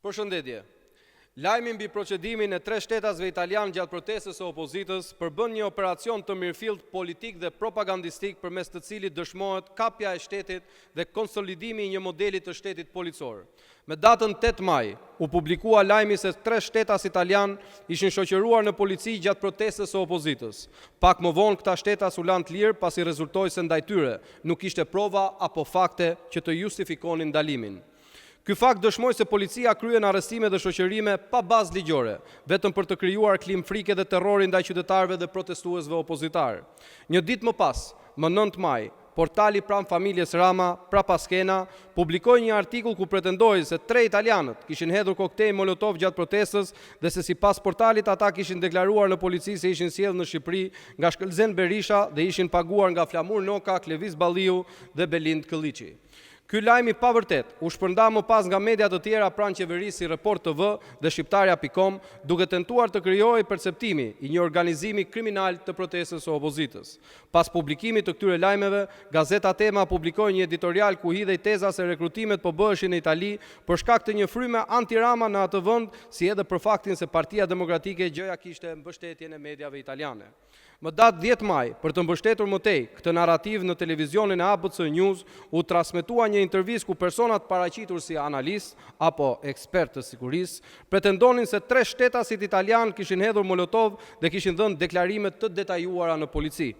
Përshëndetje. Lajmi mbi procedimin e tre shtetasve italianë gjatë protestës së opozitës përbën një operacion të mirëfilltë politik dhe propagandistik përmes të cilit dëshmohet kapja e shtetit dhe konsolidimi i një modeli të shtetit policor. Me datën 8 maj u publikua lajmi se tre shtetas italianë ishin shoqëruar në polici gjatë protestës së opozitës. Pak më vonë këta shtetas u lanë të lirë pasi rezultoi se ndaj tyre nuk kishte prova apo fakte që të justifikonin ndalimin. Ky fakt dëshmoi se policia kryen arrestime dhe shoqërime pa bazë ligjore, vetëm për të krijuar klimë frike dhe terrori ndaj qytetarëve dhe protestuesve opozitarë. Një ditë më pas, më 9 maj, portali pranë familjes Rama, Prapaskena, publikoi një artikull ku pretendohej se tre italianët kishin hedhur koktej Molotov gjatë protestës dhe se sipas portalit ata kishin deklaruar në polici se ishin sjellë në Shqipëri nga Shkëlzen Berisha dhe ishin paguar nga Flamur Noka, Klevis Balliu dhe Belind Këlliçi. Ky lajm i pavërtetë u shpërnda më pas nga media të tjera pranë qeverisë si Report TV dhe Shqiptarja.com, duke tentuar të krijohej perceptimi i një organizimi kriminal të protestës së opozitës. Pas publikimit të këtyre lajmeve, gazeta Tema publikoi një editorial ku hidhej teza se rekrutimet po bëheshin në Itali për shkak të një fryme anti-Rama në atë vend, si edhe për faktin se Partia Demokratike gjoja kishte mbështetjen e mediave italiane. Më datë 10 maj, për të mbështetur më tej këtë narrativë në televizionin e ABC News, u transmetua një intervistë ku personat paraqitur si analistë apo ekspertë të sigurisë pretendonin se tre shtetasit italianë kishin hedhur molotov dhe kishin dhënë deklarime të detajuara në polici.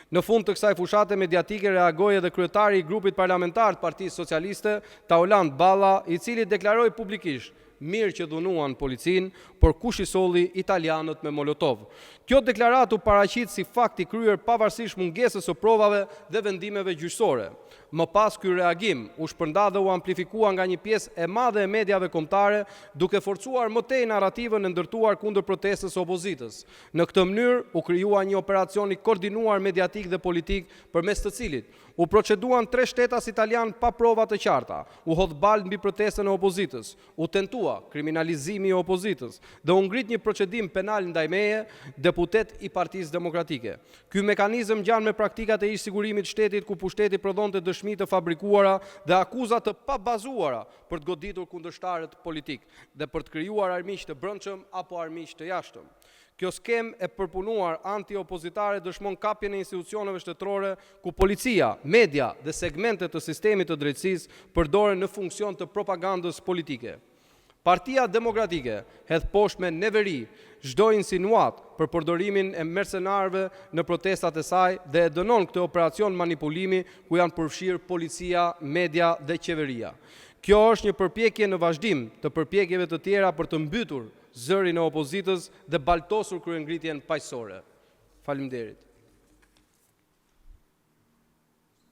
Në fund të kësaj fushate mediatike reagoi edhe kryetari i grupit parlamentar të Partisë Socialiste, Taulant Balla, i cili deklaroi publikisht: Mirë që dhunuan policinë, por kush i solli italianët me molotov? Kjo deklaratë u paraqit si fakt i kryer pavarësisht mungesës së provave dhe vendimeve gjyqësore. Më pas ky reagim u shpërnda dhe u amplifikua nga një pjesë e madhe e mediave kombëtare, duke forcuar më tej narrativën e ndërtuar kundër protestës së opozitës. Në këtë mënyrë u krijua një operacion i koordinuar mediatik dhe politik përmes të cilit u proceduan tre shtetas italianë pa prova të qarta, u hodh baltë mbi protestën e opozitës, u tentua kriminalizimi i opozitës dhe u ngrit një procedim penal ndaj meje, deputet i Partisë Demokratike. Ky mekanizëm ngjan me praktikat e ish-sigurimit të shtetit ku pushteti prodhonte dëshmi të fabrikuara dhe akuza të pabazuara për të goditur kundërshtarët politikë dhe për të krijuar armiq të brendshëm apo armiq të jashtëm. Kjo skemë e përpunuar antiopozitare dëshmon kapjen e institucioneve shtetërore ku policia, media dhe segmente të sistemit të drejtësisë përdoren në funksion të propagandës politike. Partia Demokratike hedh poshtë me neveri çdo insinuatë për përdorimin e mercenarëve në protestat e saj dhe e dënon këtë operacion manipulimi ku janë përfshirë policia, media dhe qeveria. Kjo është një përpjekje në vazhdim të përpjekjeve të tjera për të mbytur zërin e opozitës dhe baltosur kryengritjen paqësore. Faleminderit.